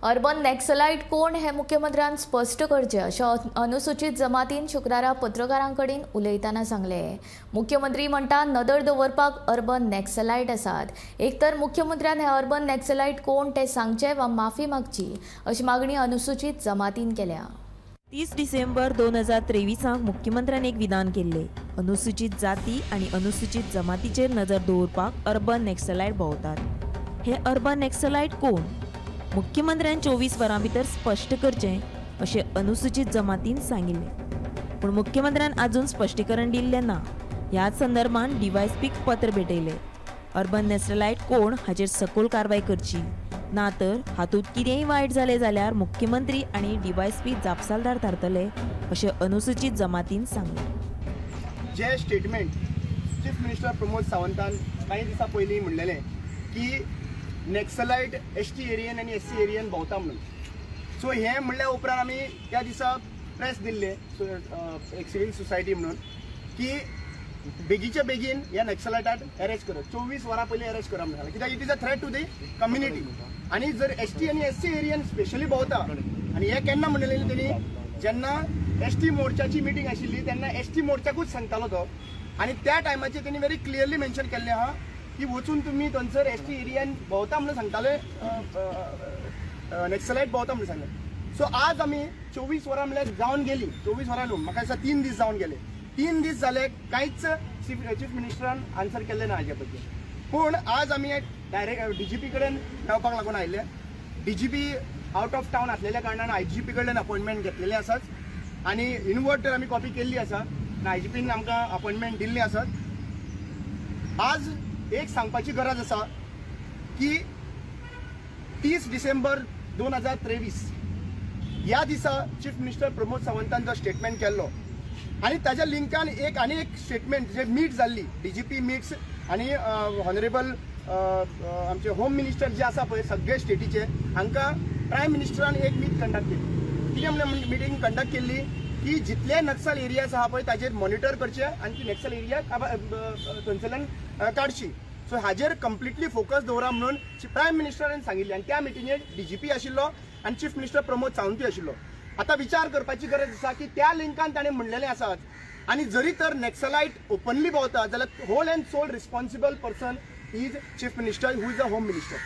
Urban नॅक्सलायट कोण हे मुख्यमंत्र्यान स्पश्ट करचे अशें अनुसूचित जमातीन शुक्रारा पत्रकारां कडेन उलयतना सांगलें। मुख्यमंत्री म्हणटा नदर दवरपाक अर्बन नॅक्सलायट आसात, एक तर मुख्यमंत्र्यान हे अर्बन नॅक्सलायट कोण ते सांगचे वा माफी मागची अशी मागणी अनुसूचित जमातीन केल्या। 30 डिसेंबर 2023 मुख्यमंत्र्यान एक विधान केल्लें, अनुसूचित जाती आनी अनुसूचित जमातीचेर नजर दवरपाक अर्बन नॅक्सलायट भोंवतात। हे अर्बन नॅक्सलायट कोण? मुख्यमंत्र्यान 24 वरां भितर स्पश्ट करचें अशें अनुसूचित जमातीन सांगिल्लें, पूण मुख्यमंत्र्यान अजून स्पश्टीकरण दिल्लें ना। ह्याच संदर्भात डीवायएसपीक पत्र भेटयलें। अर्बन नॅक्सलायट कोण हाचेर सखोल कारवाय करची, ना तर हातूंत कितेंय वायट जालें जाल्यार मुख्यमंत्री आनी डीवायएसपी जापसालदार थारतले अशें अनुसूचित जमातीन सांगलें। जे स्टेटमेंट चीफ मिनिस्टर प्रमोद सावंतान कांय दिसां पयलीं म्हणलेलें की नॅक्सलायट एस टी एरियन आनी एस सी एरियन भोंवता म्हणून, सो हें म्हणल्या उपरांत आमी त्या दिसा प्रेस दिल्लें एक सिवील सोसायटी म्हणून की बेगीच्या बेगीन ह्या नॅक्सलायटाक अरेस्ट करप, 24 वरां पयलीं अरेस्ट करप म्हणून, कित्याक it is a threat to the community. आनी जर एस टी आनी एस सी एरियन स्पेशली भोंवता, आनी हें केन्ना म्हणलेलें तेणी, जेन्ना एस टी मोर्चाची मिटींग आशिल्ली तेन्ना एस टी मोर्चाकूच सांगतालो तो, आनी त्या टायमाचेर तेणी व्हेरी क्लियरली मेन्शन केल्लें आहा की वचून तुमी थंयसर एस टी एरियान भोंवता म्हणून सांगताले, नॅक्सलायट भोंवता म्हणून सांगलें। सो आज आमी 24 वरां म्हणल्यार जावन गेली, 24 वरां न्हू, म्हाका दिसता 3 दीस जावन गेले, 3 दीस जाले कांयच चीफ मिनिस्टरान आन्सर केल्लें ना हाजे बद्दल। पूण आज आमी डायरेक्ट डीजीपी कडेन मेळपाक लागून आयिल्ले। डीजीपी आउट ऑफ टावन आसलेल्या कारणान आयजीपी कडल्यान अपॉयंटमेंट घेतलेले आसात आनी इनवर्ट तर आमी कॉपी केल्ली आसा आनी आयजीपीन आमकां अपॉयंटमेंट दिल्ली आसात। आज एक सांगपाची गरज आसा की 30 डिसेंबर 2023 ह्या दिसा चीफ मिनिस्टर प्रमोद सावंतान जो स्टेटमेंट केल्लो आनी ताज्या लिंकान एक आनी एक स्टेटमेंट जे मीट जाल्ली डीजीपी मिट्स आनी ऑनरेबल आमचे होम मिनिस्टर जे आसा पळय सगळे स्टेटीचे, हांकां प्रायम मिनिस्टरान एक मीट कंडक्ट केली। कितें म्हणल्यार मिटींग कंडक्ट केल्ली की जितले नक्सल एरियाज आहा पळय ताजेर मॉनिटर करचे आनी ती नक्सल एरिया थंयसरल्यान काडची। सो हाजेर कंप्लिटली फोकस दवरा म्हणून प्रायम मिनिस्टरान सांगिल्लें आनी त्या मिटिंगेक डीजीपी आशिल्लो आनी चीफ मिनिस्टर प्रमोद सावंतूय आशिल्लो। आतां विचार करपाची गरज आसा की त्या लिंकान ताणें म्हणलेलें आसात आनी जरी तर नॅक्सलायट ओपनली भोंवता जाल्यार whole and sole responsible person is chief minister who is a home minister.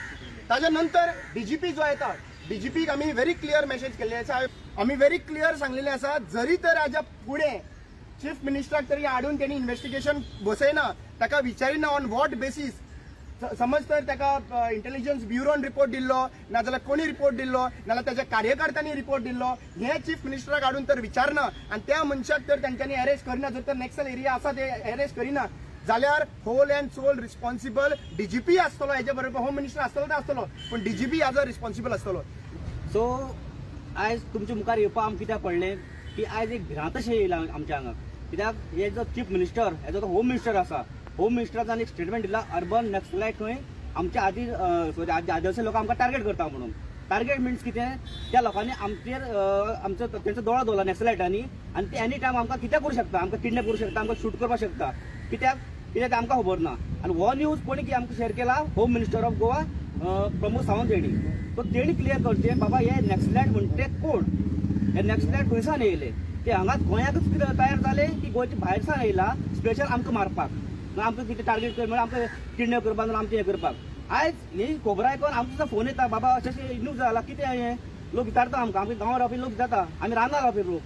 ताज्या नंतर डीजीपी जो येता, डीजीपीक आमी व्हेरी क्लियर मेसेज केल्ले आसा, आमी व्हेरी क्लियर सांगलेलें आसा जरी तर हाज्या फुडें चीफ मिनिस्टराक तरी हाडून तेणी इन्वेस्टिगेशन बसयना, ताका विचारिना ऑन what basis, समज तर ताका इंटेलिजन्स ब्युरोन रिपोर्ट दिल्लो नाजाल्यार कोणी रिपोर्ट दिल्लो नाजाल्यार ताच्या कार्यकर्त्यांनी रिपोर्ट दिल्लो, हें चीफ मिनिस्टराक हाडून तर विचारना आनी त्या मनशाक तर तांच्यांनी अरेस्ट करिना, जर तर नॅक्सल एरिया आसा ते अरेस्ट करिना जाल्यार whole and sole responsible DGP आसतलो, हेजे बरोबर होम मिनिस्टर आसतलो तो आसतलो, पूण डीजीपी हाजो रिस्पॉन्सिबल आसतलो। सो आयज तुमच्या मुखार येवपा आमकां कित्याक पडलें की आयज एक भिरांत अशें येयला आमच्या हांगा, कित्याक हे जो चीफ मिनिस्टर हे जो होम मिनिस्टर आसा, होम मिनिस्टरान एक स्टेटमेंट दिला अर्बन नक्सलायट खंय आमच्या आदी सॉरी आदिवासी लोक आमकां टार्गेट करता म्हणून। टार्गेट मिन्स कितें, त्या लोकांनी आमचेर आमचो तेंचो दोळो दवरला नक्सलायटांनी आनी ते एनी टायम आमकां कितें करूं शकता, आमकां किडनॅप करूं शकता, आमकां शूट करपाक शकता, कित्याक कित्याक तें आमकां खबर ना। आनी हो न्यूज कोणी की आमकां शेयर केला home minister of Goa Pramod Sawant हेणी, सो तेणी क्लियर करचें बाबा हे नक्सलायट म्हणटे कोण, हे नक्सलायट खंयसान येयले, ते हांगाच गोंयांतच कितें तयार जाले की गोंयच्या भायर सान येयला स्पेशल आमकां मारपाक, आमकां कितें टार्गेट कर म्हळ्यार आमकां किडनॅप करपाक, आमचें हें करपाक। आयज ही खबर आयकोन आमकां फोन येता बाबा अशें अशें न्यूज जाला कितें हें, लोक विचारता आमकां, आमकां गांवां रावपी लोक जाता, आमी रानां रावपी लोक,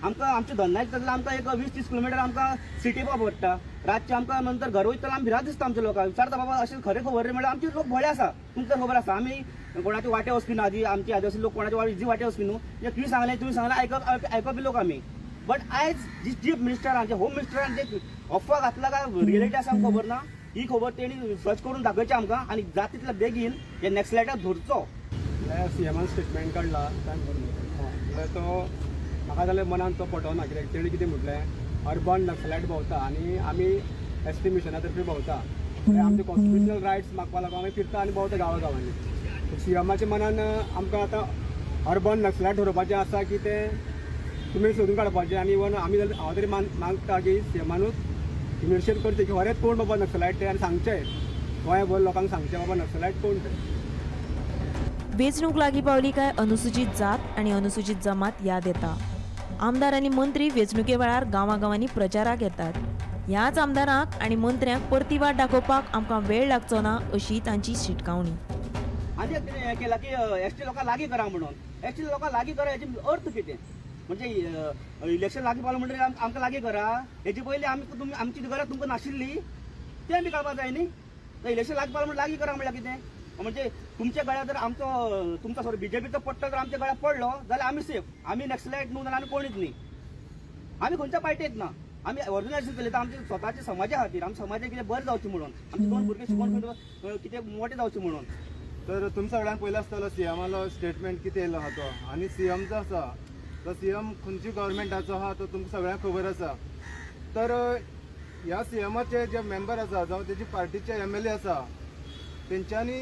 आमकां आमच्या धंद्याक जाल्यार आमकां एक 20-30 किलोमिटर आमकां सिटी पावपा पडटा, रातचें आमकां नंतर घर वयता आमी भिरांत दिसता आमच्या लोकांक, विचारता बाबा अशें खरें खबर रे म्हळ्यार आमचे लोक भोळे आसा, तुमकां खबर आसा आमी कोणाचे वाटे वचपी न्हू, आदी आमचे आदिवासी लोक कोणाचे वाटे वाटे वचपी न्हू, तुवें सांगलें तुवें सांगलें आयकप आयकपी लोक आमी। बट आयज जी चीफ मिनिस्टरान जे होम मिनिस्टरान जे अफवा घातला काय रियलिटी आसा आमकां खबर ना, ही खबर तेणी सर्च करून दाखयची आमकां आनी जाता तितल्या बेगीन हे नॅक्सलायटाक धरचो। सीएमान स्टेटमेंट काडला म्हणल्यार तो म्हाका जाल्यार मनान तो पटोवना, कित्याक तेणी कितें म्हटलें अर्बन नक्सलायट भोंवता आनी आमी एस टी मिशना तर्फे भोंवता, आमचे कॉन्स्टिट्युशनल रायट्स मागपा लागून आमी फिरता आनी भोंवता गांवा गांवांनी। सीएमाच्या मनान आमकां आतां अर्बन नक्सलायट धरपाचें आसा की तें तुमी सोदून काडपाचें आनी इवन आमी जाल्यार हांव तरी मागता की सीएमानूच इन्वेस्टिगेट करचें की खरेंच कोण बाबा नक्सलायट ते आनी सांगचें गोंयभर लोकांक सांगचें बाबा नक्सलायट कोण ते। वेंचणूक लागीं पावली काय अनुसूचित जात आनी अनुसूचित जमात याद येता. आमदार आनी मंत्री वेंचणुके वेळार गांवागांवांनी प्रचाराक येतात. ह्याच आमदारांक आनी मंत्र्यांक परती वाट दाखोवपाक आमकां वेळ लागचो ना अशी तांची शिटकावणी. आनी हें केलां की एस टी लोकां लागीं करा म्हणून. एस टी लोकां लागीं करा हेची अर्थ कितें? म्हणजे इलेक्शन लागीं पावलें म्हणटकीर आमकां लागीं करा, हेजे पयलीं आमी तुमी आमची गरज तुमकां नाशिल्ली तें आमी कळपाक जाय न्ही. इलेक्शन लागीं पावलें म्हणून लागीं करा म्हणल्यार कितें? म्हणजे तुमच्या गळ्यार जर आमचो तुमचो सॉरी बीजेपीचो पट्टो जर आमच्या गळ्यार पडलो जाल्यार आमी सेफ. आमी नक्सलायट न्हू जाल्यार आमी कोणीच न्ही. आमी खंयच्या पार्टीत ना. आमी ऑर्गनायजेशन चलयता आमच्या स्वताच्या समाजा खातीर, आमच्या समाजाक कितें बरें जावचें म्हणून, आमचे दोन भुरगे शिकोवन कितें मोठे जावचें म्हणून. तर तुमच्या सगळ्यान पयलो आसतलो सीएमालो स्टेटमेंट कितें येयलो आहा तो, आनी सीएम जो आसा तो सीएम खंयची गव्हर्मेंटाचो आहा तो तुमकां सगळ्यांक खबर आसा. तर ह्या सीएमाचे जे मेंबर आसा जावं तेजी पार्टीचे MLA आसा तेंच्यांनी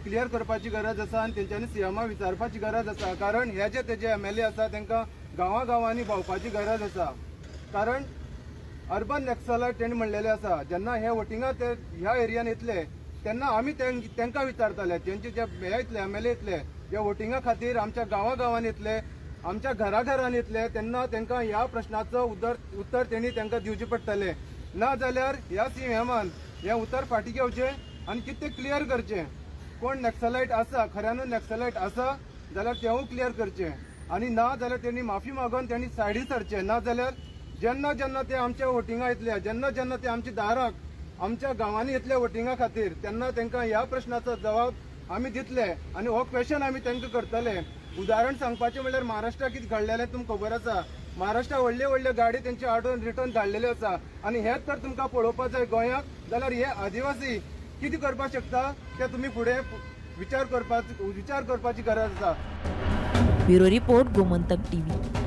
क्लियर करपाची गरज आसा आनी तेंच्यांनी सीएमाक विचारपाची गरज आसा. कारण हे जे तेजे MLA आसा तेंकां गांवागांवांनी भोंवपाची गरज आसा. कारण अर्बन नक्सलायट तेणी म्हणलेले आसा, जेन्ना हे वोटिंगा ते ह्या एरियान येतले तेन्ना आमी तेंकां विचारताले, तेंचे जे हे येतले MLA येतले जे वोटिंगा खातीर आमच्या गांवागांवांनी येतले, आमच्या घराघरान येतले, तेन्ना तेंकां ह्या प्रश्नाचो उत्तर तेणी तेंकां दिवचें पडटलें. ना जाल्यार ह्या सीएमान हें उतर फाटीं घेवचें आनी कितें क्लियर करचें, कोण नक्सलायट आसा, खऱ्यानूच नक्सलायट आसा जाल्यार तेवूय क्लियर करचें, आनी ना जाल्यार तेणी माफी मागून तेणी सायडी सरचें. ना जाल्यार जेन्ना जेन्ना ते आमच्या वोटिंगा येतले, जेन्ना जेन्ना ते आमच्या दाराक आमच्या गांवांनी येतले वोटिंगा खातीर, तेन्ना तेंकां ह्या प्रश्नाचो जबाब आमी दितले आनी हो क्वेश्चन आमी तेंकां करतले. उदाहरण सांगपाचें म्हणल्यार महाराष्ट्राक कितें घडलेलें तुमकां खबर आसा. महाराष्ट्राक व्हडले व्हडले गाडी तेंचे हाडून रिटर्न धाडलेले आसा आनी हेच तर तुमकां पळोवपाक जाय गोंयाक, जाल्यार हे आदिवासी कितें करपाक शकता तें तुमी फुडें विचार करपाची गरज आसा. Bureau report, Gomantak TV.